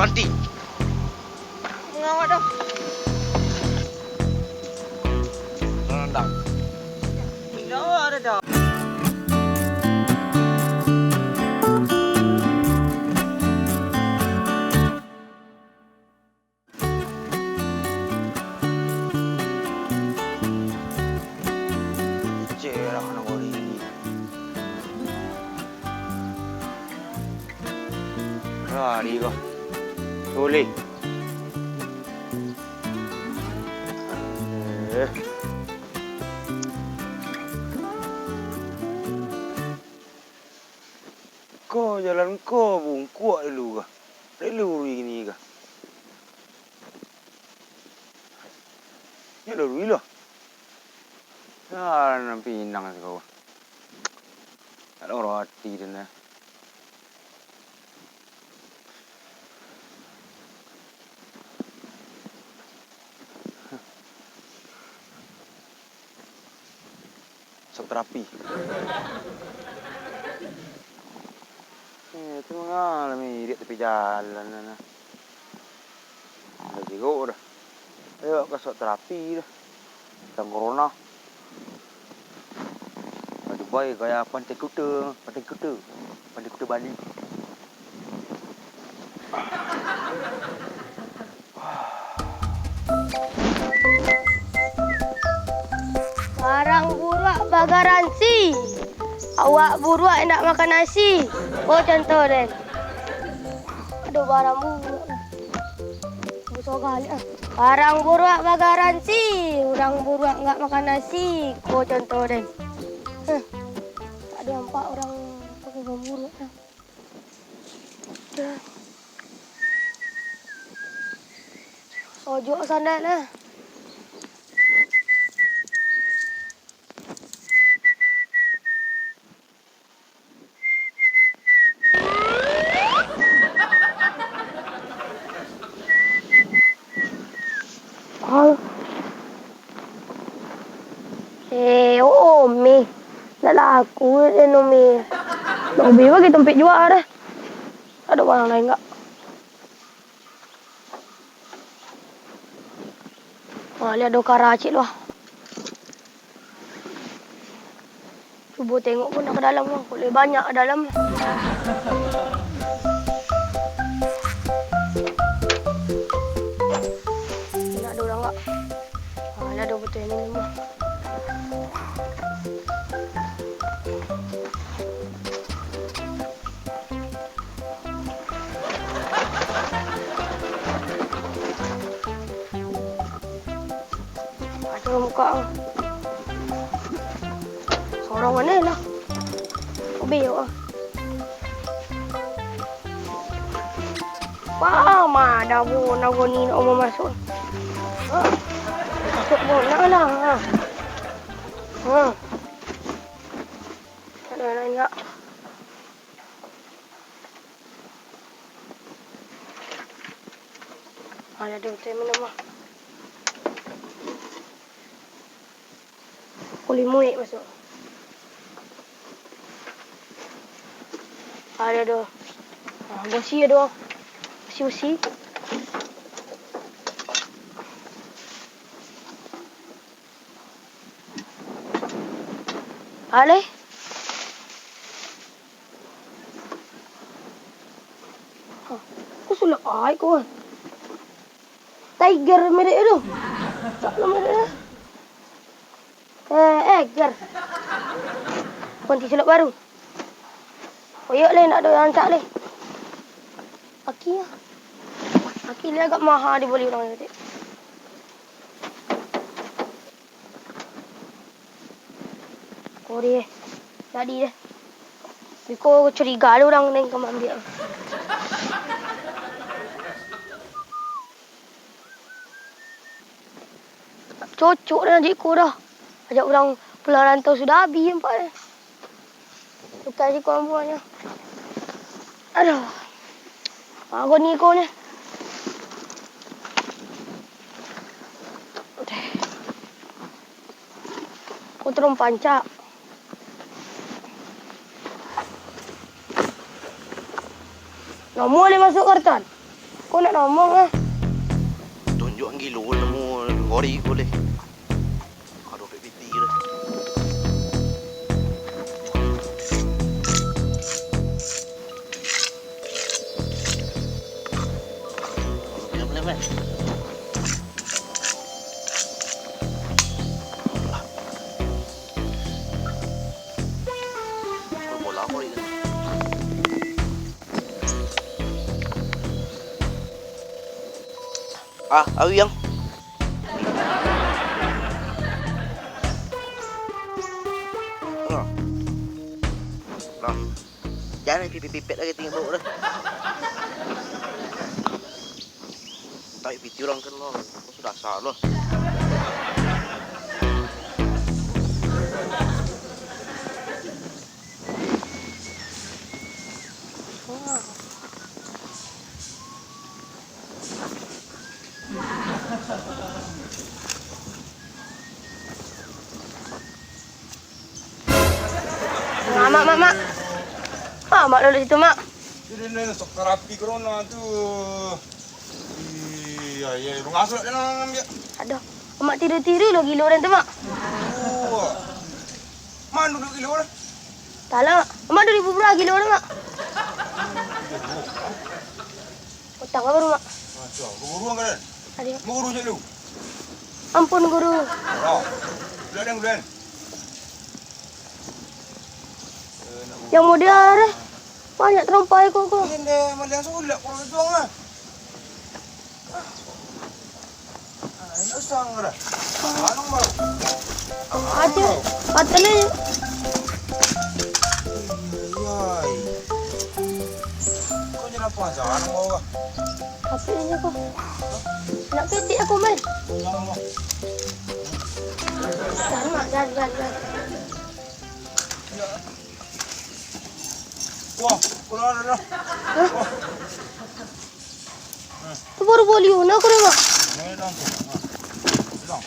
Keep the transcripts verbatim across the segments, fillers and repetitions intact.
Banti. Mangawak dah. Nandang. Tidak ada dah. Cerah nak bari. Lari ko. Boleh. Eh. Ko jalan ko bungkuak dulu kah? Dek lurui kini kah? Nyo lurui lah. Jalan nan pinang siko. Tak ado rati tu nah. Sok terapi. Eh, tu mangalami irik tapi jalan tu nah. Dah jigok dah. Ayo ka sok terapi dah. Tang corona. Ka Dubai gaya Pantai Kuta, Pantai Kuta, Pantai Kuta Bali. Barang buruak bagaransi. Awak buruak indak makan nasi. Ko contoh den. Aduh, barang buruak. Buso galiak ah. Barang buruak bagaransi. Urang buruak indak makan nasi. Ko contoh den. Heh. Aduh, nampak urang pakai barang buruak ah. Ojok sandak nah. Halo. Eh, oh, Umi. Ndak laku den, Umi. Umi bagi tompek juo dah. Ado barang lain gak? Wah, liek ado karacik tu ah. Cubo tengok pun ka dalam tu, kok lai banyak ka dalam. Indak ado urang gak? Ah, lah ado botol minum lah. Aduh, muka. Sorang mano lah? Obek awak. Wah, ma dah bu, nak goni nak mau masuk. Ha? Masuk bu, nak lah. Ha. Ha. Ada lain tak? Ada tu, teh minum lah. Pukul limo masuk. Ada tu. Ah, bosi ada. Bosi-bosi. Aleh. Hah, ko sulap ai ko. Tiger merek tu. Cak lo merek tu. Eh, eh, ger. Ganti sulap baru. Koyok leh, ndak ado rancak leh. Aki ah. Aki leh agak maha dibali urang tu. Ko deh. Jadi deh. Biko curiga lo urang nan ka maambiak. Cocok dah najak iko dah. Ajak urang pulang rantau sudah abih nampak eh. Bukan siko ambuanyo. Aduh. Ago ni iko ni. Ko turun pancak. Namo lai masuk kartan? Ko nak ngomong ah. Tunjuak gilo namo ngori ko leh. Aduh, piti tu. Ah, awi ang. Nah. Nah. Jan pipik-pipik lagi tinggi bau dah. Tapi piti urang kan lo, sudah salah. Mak, mak, mak, mak. Ah, mak duduk situ, mak. Jadi, nak sok karapi corona tu. Iya, iya, urang asuh nak dalam ambiak. Aduh, mak tiru-tiru lo gilo urang tu, mak. Oh. Mana duduk gilo urang? Talah, mak duduk di bubura gilo urang, mak. Utang apa rumah? Macam, guru anggaran? Ada. Mau guru je lu? Ampun, guru. Oh, ladang duluan. Yang model ada. Banyak terompai kok, kok. Ini deh, model sulap kalau juang lah. Aduh, patah ni. Kau jangan apa-apa, jangan mau. Tapi ini kok. Nak ketik aku, Mai. Jangan, Mak, jangan, jangan, jangan. Wah, kurang ada lah. Hah? Wah. Tu baru boli, nak kau dah, Mak? Ini dah, dah.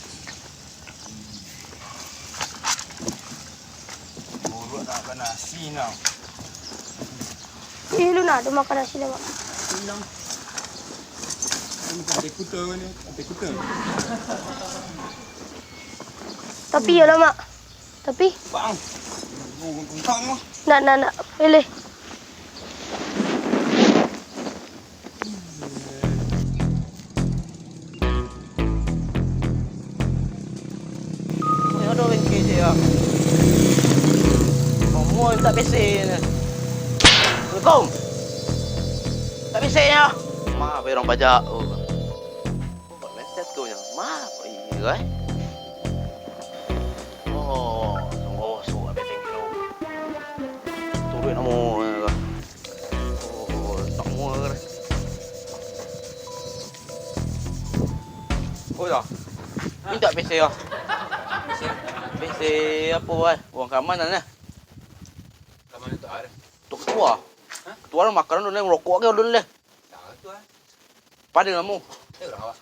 Buruk nak makan nasi, nah. Eh, lu nak ada makan nasi lah, Mak. Senang. Ini kan teh kuta ni, teh kuta. Tapi iyalah, Mak. Tapi Bang. Bang. Nak, nak, nak. Pilih. Ni ada bengke je ya. Ngomong tak besen. Assalamualaikum. Tak besen ya. Maaf, orang pajak. Oh. Oh, buat mencet tu je. Maaf, iya, eh. Oh, sungguh suak beten kilo. Turun namo, eh, oh, tak mau, eh. Oh, ya. Minta pese, ya. Pese? Pese apa, eh? Uang keamanan, eh? Keamanan tu ada. Tu ketua. Hah? Ketua lah makanan dulu, rokok ke dulu, eh. Tahu tu, ah. Pada kamu. Eh, urang awak.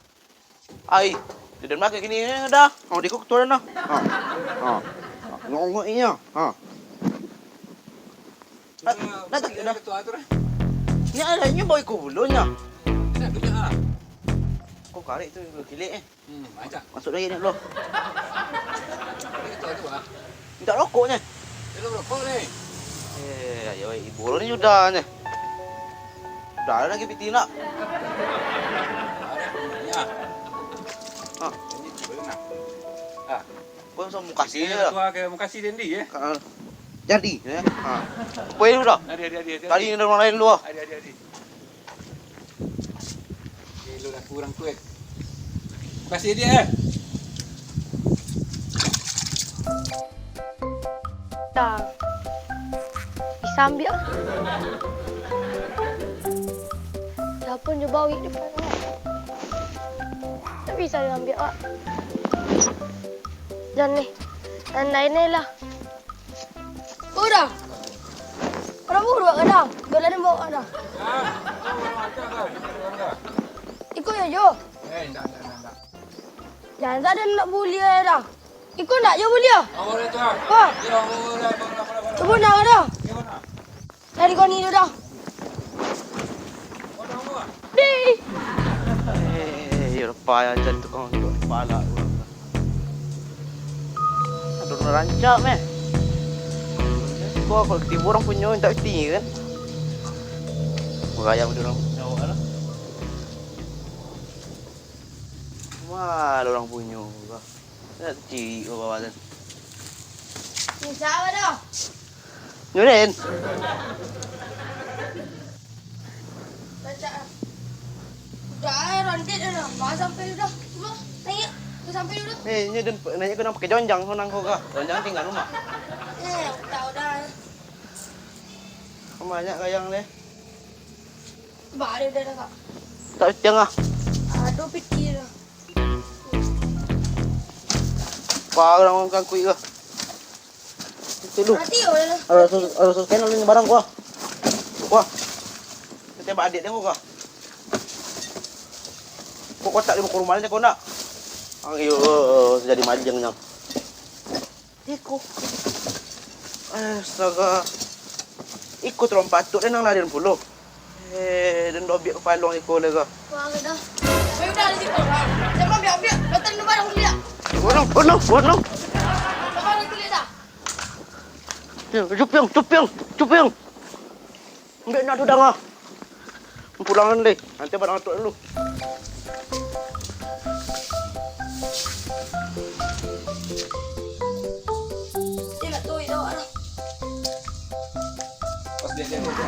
Ai, di dalam lagi kini dah. Oh, di kok turun dah. Ha. Ha. Ngongok iya. Ha. Dah, dah tak kena. Ketua tu dah. Ni ada nyo boy ku bulunya. Dah dunia ah. Kok karek tu kilik eh. Hmm, macam. Masuk lagi ni dulu. Ketua tu ah. Minta rokok ni. Dia rokok ni. Eh, ayo ibu ni sudah ni. Dah lagi piti nak. Ya. Ha. Ini boleh nak. Ha. Kau sama mukasi Ini ya. Tua ke mukasi Dendi ya. Ha. Jadi ya. Ha. Apa yang udah? Adi adi adi. Tadi ada orang lain dulu. Adi adi adi. Gilo lah kurang kuat. Kasih dia eh. Dah. Bisa ambil ah. Siapa je bawa depan ni? Tak bisa dia ambil ah. Jangan ni. Yang lain ni lah. Udah. Orang buruk kan dah. Jualan ni bawa dah. Ikut ya Jo. Eh, enggak, enggak, enggak, enggak. Jangan ada nak bully saya dah. Ikut nak Jo bully ah? Awal itu ah. Wah. Ya, awal, awal, awal, awal, awal. Cuba nak dah. Ya, mana? Cari kau ni dulu dah. Kau tahu ah? Di. Eh, iyo, payah jan tukang jual pala. Aduh, rancak, meh. Kok, kok tibo urang punyo, mintak piti, kan? Gaya urang punyo, kan? Wah, urang punyo, bah. Nak cilik, bah, bah, bah. Ni siapa tu? Nyo den. Baca. Udah, eh, ronde dah lah. Bah, sampai udah. Bah, naiak. Bah, sampai udah. Eh, nyo den, naiak ko nang pakai jonjang, ko nang ko kah? Jonjang tingga rumah. Eh, udah, udah. Banyak gayang deh. Bah, ada, udah, udah, Kak. Tak tiang ah. Aduh, pikir lah. Wah, urang kangkuik ko. Itu lu. Mati, oh, ya. Ada sos-, ada sos kenal ni barang gua. Wah. Tembak adik tengok gua. Kok kotak limo kurma ni kau nak? Ang iyo, jadi maling nyo. Iko. Astaga. Iko tarompat tu, den nang larian pulo. Eh, den dobiak kapalo iko lega. Wah, dah. Ayo, udah, di situ. Jangan ambil-ambil. Datang dulu barang dulu, ya. Bonong, bonong, bonong. Barang dulu, dah. Cupiang, cupiang, cupiang. Ambiak nak tu danga. Pulangan deh. Nanti barang tu dulu. Dia nak tu, dia awak dah. Pas dia, dia, dia.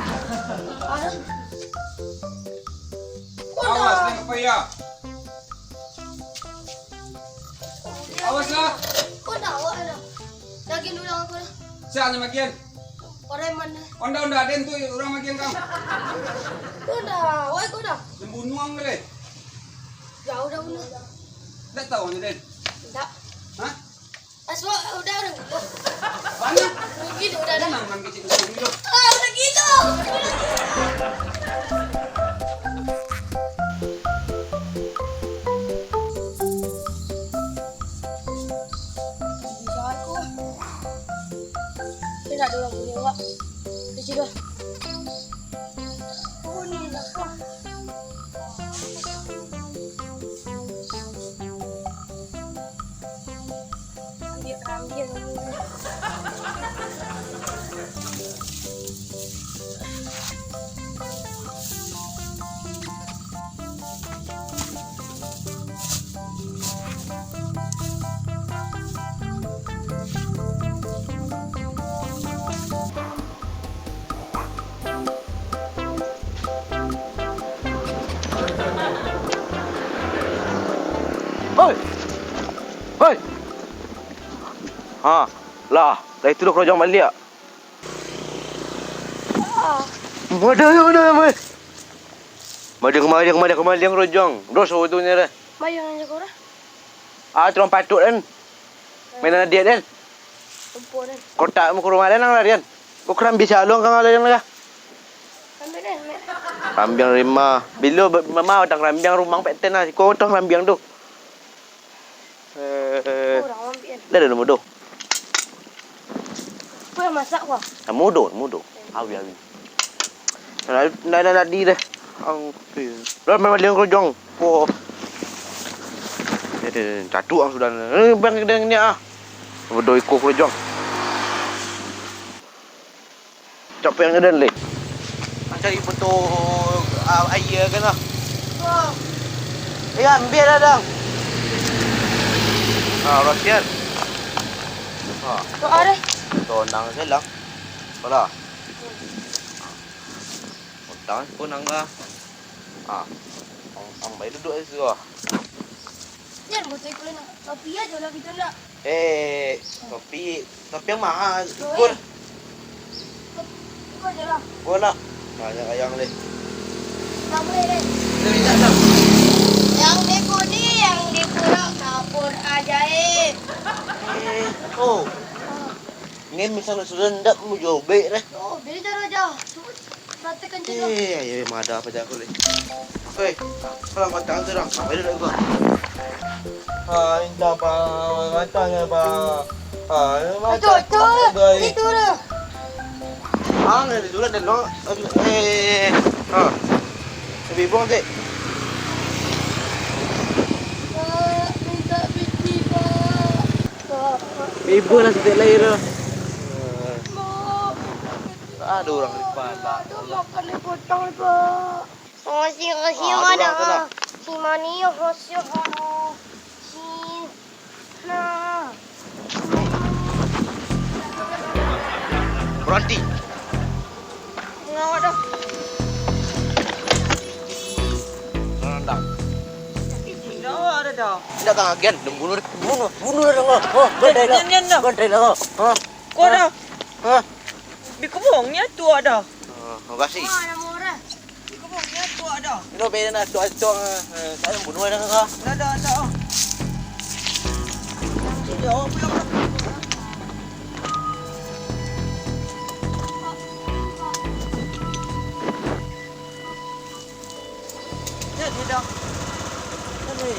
Ah. Awas, tengok payah. Awas lah. Kau dah awak dah. Lagi dulu aku dah. Siapa yang magian? Preman. Onda-onda den tu urang magian kau. Kau dah, woi kau dah. Yang bunuang kali. Jauh dah bunuh. Ndak tahu anu den. Ndak. Hah? Asma udah, udah. Banyak. Rugi tu udah dah. Tenang, man, kecil tu dulu. Ah, udah gitu. Bisa aku. Kita dulu punya, Wak. Kecil dah. Oh, ni dah. Hoi! Hoi! Ha, lah, lah itu lah karajo baliak. Ah. Madai, madai, madai. Madai, madai, madai, madai, rojong. Dos, tu ni dah. Mayang aja kau dah. Ah, terang patuk kan. Mainan adiak den. Lupo den. Kotak muko rumah den nang larian. Ko karambia salong kang larian lah. Karambia den, Mek. Karambia rumah. Bilo be-, mama datang karambia rumah pek ten lah. Ko datang karambia tu. Eh, urang ambiak. Dah, dah, dah mudo. Ko yang masak, wah. Dah mudo, mudo. Awi, awi. Ndak, ndak, ndak, ndak di deh. Ang, dah memang dia kerojong. Wah. Dia, dia, dia, catuk ang sudah. Eh, bang, dia ni ah. Bodoh iko kerojong. Capek ang den leh. Ang cari betul, ah, aia kan lah. Eh, ambil lah, dang. Ah, rosian. Ah. Doa deh. Tonang je lah. Apalah. Utang pun angga. Ah. Ang, ang baik duduk di situ ah. Jan, botol kulit nak. Tapi aja lah kita nak. Eh, kopi, kopi yang mahal. Ikut. Ikut je lah. Ikut lah. Banyak ayang deh. Tambah deh. Kita minta dah. Yang di kudi, yang di pura, kapur ajaib. Eh, oh. Ah. Ni misalnya sudah ndak mau jobek deh. Oh, beda cara aja. Praktekkan je lah. Eh, ayo, mada apa jago ni? Hei, kalau matang tu dah, apa dia dah gua? Ah, indah apa matang ya, Pak? Ah, matang. Cocok. Itu dah. Ah, ni dulu dah lo. Eh, ah. Lebih buang dek. Ibu lah setiap lahir tu. Aduh, orang di pala. Aduh, makan di potong tu. Oh, si, oh, si Aduh, mana? Orang tu lah. Si mani, oh, si, oh, si, nah. Berhenti. Ngawak dah. Nandang. Tidak ada dah. Tidak kan, Gen? Bunuh, bunuh, bunuh dah. Oh, oh, Gen, Gen, Gen, dah. Gen, dah. Ha? Kau dah. Ha? Di kebunnya tu ada. Oh, makasih. Mana murah? Di kebunnya tu ada. Ino beda nak tu acong. Eh, saya bunuh dah kau. Dah, dah, dah. Yang sini, oh, pulang, pulang. Jadi dah. Aduh.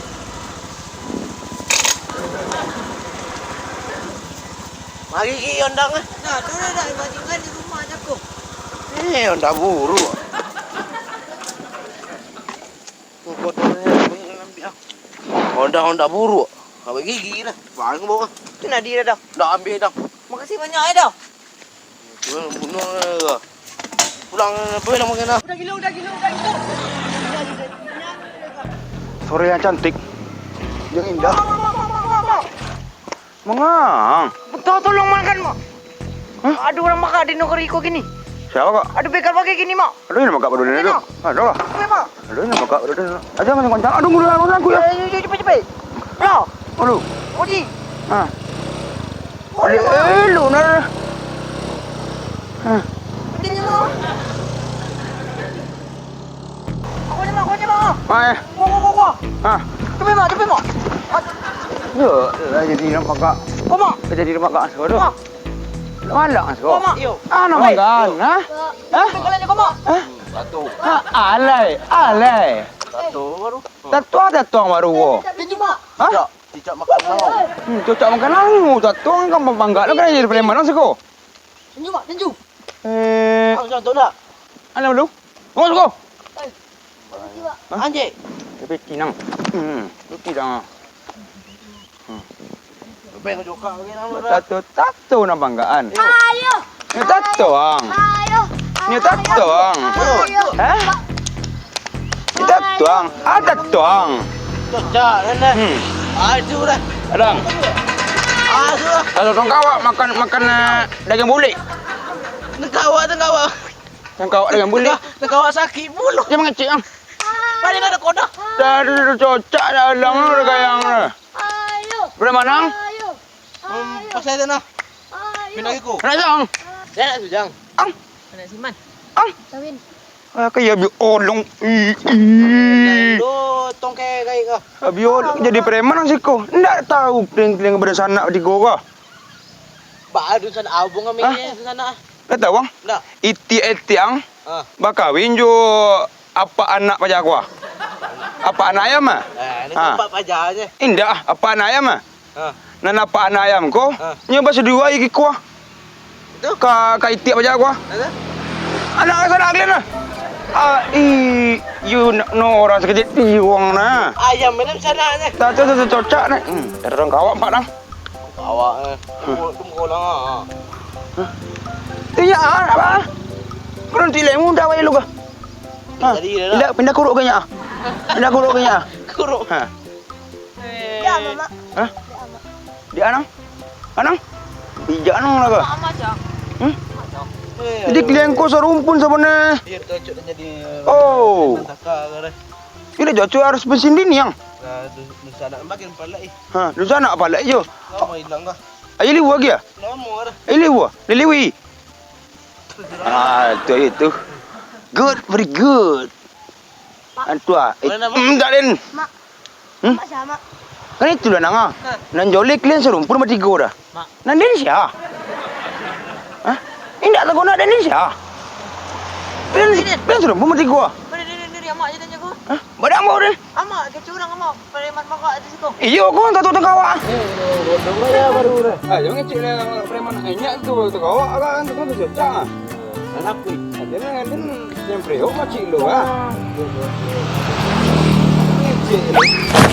Mari gigi ondang ah. Nah, tu dah, dah, bajingan di rumah jago. Eh, ondang buruk. Ondang-ondang buruk. Awak gigi lah. Bang bawa. Tu nak dia dah. Dah ambil dah. Makasih banyak eh dah. Bunuh lah. Pulang, apa nama kena? Udah gila, udah gila, udah gila. Sore yang cantik, yang indah. Mangang. Betul, tolong makan, Mak. Hah? Ada orang makan di negeri ko gini. Siapa, Kak? Ada begal pakai gini, Mak. Ada yang makan pada dunia tu? Ada lah. Apa, Mak? Aduh, ini bangkak, aduh, aduh. Aja, kencang-kencang. Aduh, ngulu, ngulu, ngulu, ya. Ayo, ayo, cepat, cepat. Lah. Aduh. Uji. Ha. Aduh, eh, lu, nah. Ha. Uji ni, Mak. Aku ni, Mak, aku ni, Mak. Ha, eh. Gua, gua, gua, gua. Ha. Cepat, Mak, cepat, Mak. Yo, lah jadi nak bangkak. Kau, Mak. Jadi nak bangkak, aduh. Mak. Malak, Mak. Mak. Yo. Ah, nak makan, ha? Ha? Makan aja, Mak. Ha? Satu. Ha, alai, alai. Satu baru. Tatuang, tatuang baru, wo. Tinju, Mak. Ha? Cicak, cicak makan langu. Hmm, cicak makan langu. Tatuang kan bangga lah, kan jadi preman lah siko. Tinju, Mak, tinju. Eh. Tahu contoh tak? Alah, lu. Ngomong siko. Eh. Tinju, Mak. Ha? Anjing. Tapi tinang. Hmm, lu tinang. Hmm. Tato, tato nan banggaan. Ayo. Ni tato ang. Ayo. Ni tato ang. Ayo. Hah? Ni tato ang. Ah, tato ang. Cocok, kan, dah? Hmm. Ah, itu dah. Adang. Ah, itu dah. Kalau tongkawak makan, makan, eh, daging bulik. Tongkawak, tongkawak. Tongkawak daging bulik. Tongkawak sakik pulo. Dia mangecek ang. Tadi ada kodah. Tadi cocok dalam tu kayang tu. Ayo. Boleh manang? Ayo. Hmm, ayo. Pasal itu nah. Ayo. Pindah iko. Nak sujang. Saya nak sujang. Ang. Nak siman. Ang. Kawin. Ah, kayak bi olong. Ih, ih. Lo tong kayak kayak kau. Abi olong jadi preman siko. Ndak tahu keliling-keliling pada sanak tigo kah? Ba, dunsanak abang kami. Hah? Dunsanak. Ndak tahu ang? Ndak. Itiak-itiak ang. Ah. Bakawin jo apak anak paja ko ah. Apak anak ayam ah? Eh, ini ha. Apak paja aja. Indak ah, apak anak ayam ah. Ha. Nan apak anak ayam ko, ha. Nyo basuduai kiko ah. Itu? Ka, ka itiak paja ko ah. Itu? Anak sanak kalian ah. Ah, i, you no, no orang sakit tiwang nah. Ayam ini sanaknya. Tak, tak, tak, tak, cocok nah. Hmm, terang kawak empat nah. Awak, eh. Hmm. Tunggu, tunggu lah, ah. Hah? Iya, ah, apa? Berhenti lah, mudah wae lu kah? Ha, jadi dah lah. Pindah, pindah kuruk kayaknya, ah. Pindah kuruk kayaknya, ah. Kuruk. Ha. Eh. Dia, Mama. Hah? Dia, Mama. Dia, Anang? Anang? Bijak, Anang, lah kah? Mama, Cak. Hmm? Mama, Cak. Eh, jadi aduh. Kalian ko sarumpun sabananyo. Iya, betul, Cak, jadi, eh, oh. Taka, kah, eh. Ini cocok harus mesin dini, yang. Nah, tu, tu sanak makin palak, eh. Ha, dunsanak palak iyo. Lama hilang kah? Ayo liwa lagi ah? Lama dah. Ayo liwa, liliwi. Ah, tu ayo tu. Good, very good. Mak. Antua. Eh, boleh, Mak? Hmm, tak den. Mak. Hmm? Mak siapa, Mak? Kan itu lah nang ah. Ha. Nan jolek kalian serumpun mati go dah. Mak. Nan den sia? Hah? Indak tahu nak den sia? Den, den serumpun mati go. Boleh, den, den, den, amak je tanya ko. Hah? Badak mau den? Amak, kecurang amak. Preman mangkak di siko. Iyo, ko tatu tangkawak. Eh, bodoh ya baru dah. Ah, jangan cek lah preman, eh, nyak tu tangkawak kan, tu kan bisa cak. Anak kui. Ada lah, ada yang priok macik lo ah. Ngecek.